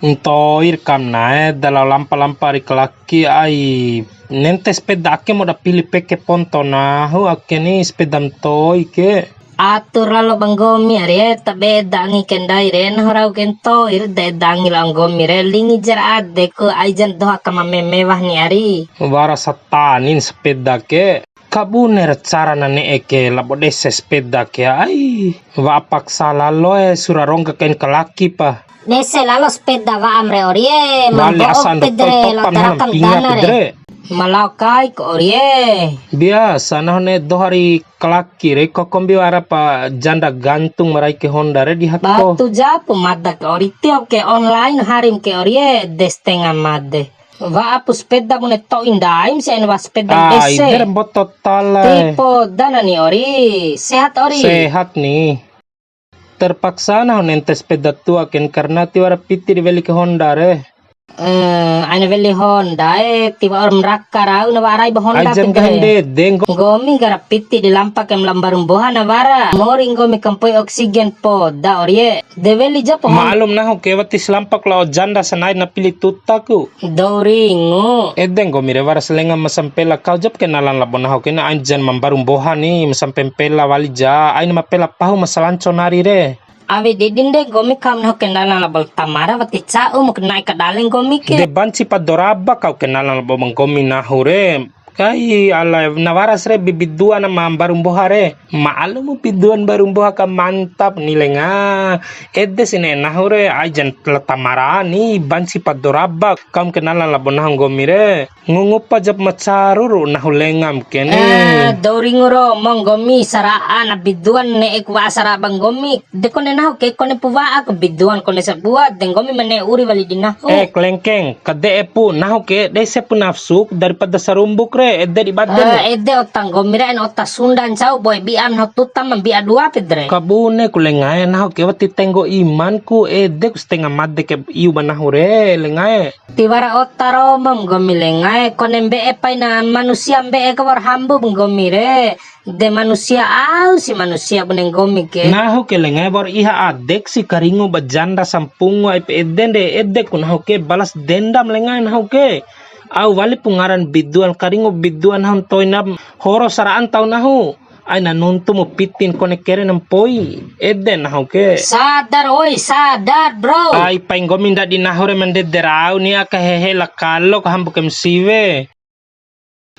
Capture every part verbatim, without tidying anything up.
Ntoir kam na'e, da lao lampa-lampa ari kalaki ai. Nente sepeda ake mo da pili peke ponto nahu ake ni sepeda ntoi ke. Atur lalo ba nggomi ari e, tabe eda angi ke ndai re, nahu rau ke ntoir da eda angi lao nggomi re, lingi jar adeku ai jan doho aka ma meme wah ni ari. Wara satanin sepeda ke. Kabune ra cara na ne'e ke labo dese sepeda ke ai. Wa'a paksa lalo e, sura rongga kain kalaki pa. Dese lalo sepeda wa'am re ori e, wali mambo'o asa ando pede re, to'i lao topam darakam pinga dana re. Pede re. Ma lao kai ko ori e. Biasa nahu ne'e doho ari kalaki re, ko kombi wara pa janda gantung marai ke Honda re di hako. Batu japu mada ke ori, tio ke online harim ke ori e, de setengah made. Wa'a pu sepeda bune to'i ndaim si aina wa'a sepeda. Ah, dese. Ider mboto tala e. Tipo dana ni ori, sehat ori. Sehat ni. Terpaksa nahu nente sepeda tua ken karena tiwara piti di weli ke Honda re. Eh, aina weli Honda e, tiwa'ur ma raka rau na wa'a rai ba Honda. Ai jan pede re. Kahen dede, nggo- Nggomi nggara piti di lampa ke ma lao mbaru mboha na wara. Mori nggomi kampoi oksigen poda ori e. De weli ja pohon. Ma'alum nahu ke wati si lampa ku lao janda sanai na pili tuta ku. Dou ringu. Ede nggomi re wara si lenga ma sampela kau jap kenalan labo nahu ke na ain jan ma mbaru mboha ni ma sampe mpela wali ja ain ma pela pahu ma salanco nari re. Awi didin de nggomi kam nahu kenalan labo la Tamara wati ca'u mu kenai kadale nggomi ke. De banci pa doraba kau kenalan labo ma nggomi nahu re. Kai, ala, na wara si re bi-, biduan ma mbaru mboha re. Ma'alumu biduan mbaru mboha ka mantap ni lenga. Ede si ne'e nahu re, ai jan la Tamara ni, banci pa doraba. Kam kenalan labo nahu nggomi re. Ngungupa jap ma caru ru nahu lengam kene. Eh, dou ringu ro, mo nggomi sara'a na biduan ne'e ku wa'a sara'a ba nggomi. De kone nahu ke kone pu wa'a ke biduan kone sabua, de nggomi ma ne'e uri wali di nahu. Eh, klengkeng, kade'e pu, nahu ke dese pu nafsu daripada sarumbuk re, ede di bade mu. Eh, ede ota nggomi re, ain ota Sunda ncau, boe bi'a nahu tuta ma bi'a dua pede re. Kabune ku lengae, nahu ke wati tenggo iman ku, ede ku setengah made ke iu ba nahu re, lengae. Tiwara ota romom nggomi lengae, kone mbe'e paina manusia mbe'e ke wa'ur hambu ba nggomi re. De manusia au si manusia bune nggomi ke. Nahu ke lengae wa'ur iha adek si karingu ba janda sampungu ai pe ede nde, ede ku nahu ke balas dendam lengae nahu ke. Au wali pu ngaran biduan karingu biduan nahu ntoina horo sara'an tau nahu. Aina nuntu mu pitin kone kere na mpoi. Ede nahu ke. Sadar oi, sadar bro. Ai pai nggomi ndadi nahu re ma ndede rau ni aka hehe la kalo ka hambu ke ma siwe.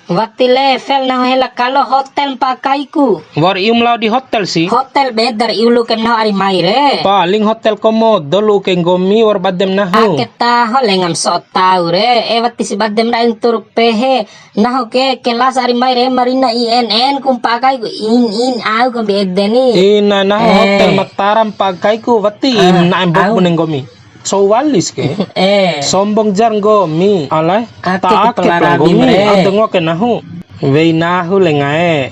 Wati level nahu hela kalo hotel mpa kaiku. Wa'ur ium lao di hotel si. Hotel beda ra iu lu kem nahu ari mai re. Paling hotel Komodo lu ke nggomi wa'ur badem nahu. Ake taho lengam so tau re. E wati si badem ra ntur pehe. Nahu ke kelas ari mai re marina I N N ku mpa kaiku in in au kombi ede ni. Ina nahu hotel Mataram mpa kaiku wati im naem bok bune nggomi. Cou walis ke. Eh. Sombong jar nggomi. Alae. Ake ta ake pelarabi nggomi. Au dengo ke nahu. Wei nahu lengae.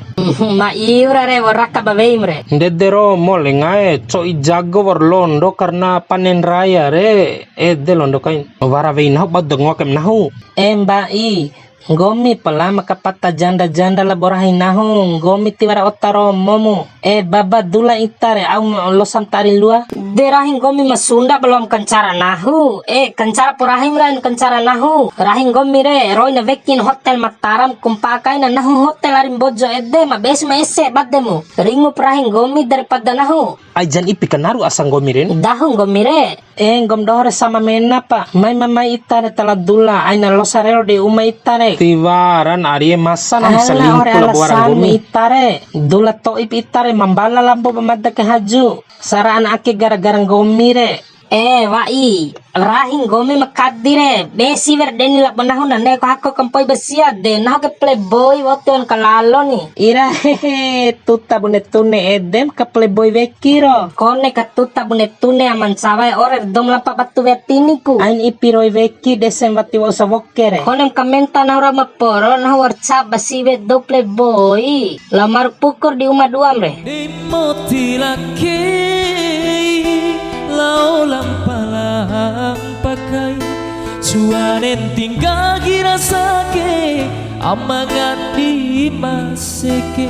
Ma iu ra re wa'ur raka ba weim re. Ndede romo lengae. Co'i jago wa'ur londo karena panen raya re. Ede londo kain. Wara wei nahu ba dengo kem nahu. Eh, mba'i. Nggomi pala ma kapata janda-janda labo rahi nahu, nggomi tiwara ota romomu. Eh, baba dula ita re, au losam ta ari lua. De rahi nggomi ma Sunda ba loam kancara nahu. Eh, kancara pu rahim ra kancara nahu. Rahi nggomi re, roi na wekin hotel Mataram ku mpa kaina nahu hotel ari Mbojo ede, ma besi ma ese bademu. Ringup rahi nggomi daripada nahu. Ai jan ipi kanaru asa nggomi re. Dahu nggomi re. Eh, nggom doho re sama mena pa. Mai mamai ita re tala dula, aina losa rero di uma ita re. Tiwaran arie masa na selingkuh labo wara nggomi. Ita re. Dula to'ip ita re, mambala lambo ba mada ke haju. Sara'an ake gara-gara nggomi re. Eh, wa'i. Rahi nggomi ma kadi re. Besi wer deni labo nahu na ne'e ko hako kampoi ba sia de. Nahu ke playboy wotu on kalalo ni. Ira hehe, tuta bune tune edem ka playboy weki ro. Kone ka tuta bune tune aman sawae ore dom lampa batu wetini ku. Ain ipi roi weki desem wati wa'u sawoke re. Konem kamenta nahu rama poro nahu warca basi we do playboy. Lamar pukur di uma duam re. Di moti lakei lao lampa lampa kai. Cuanen tinggal gira sake amangan di maseke.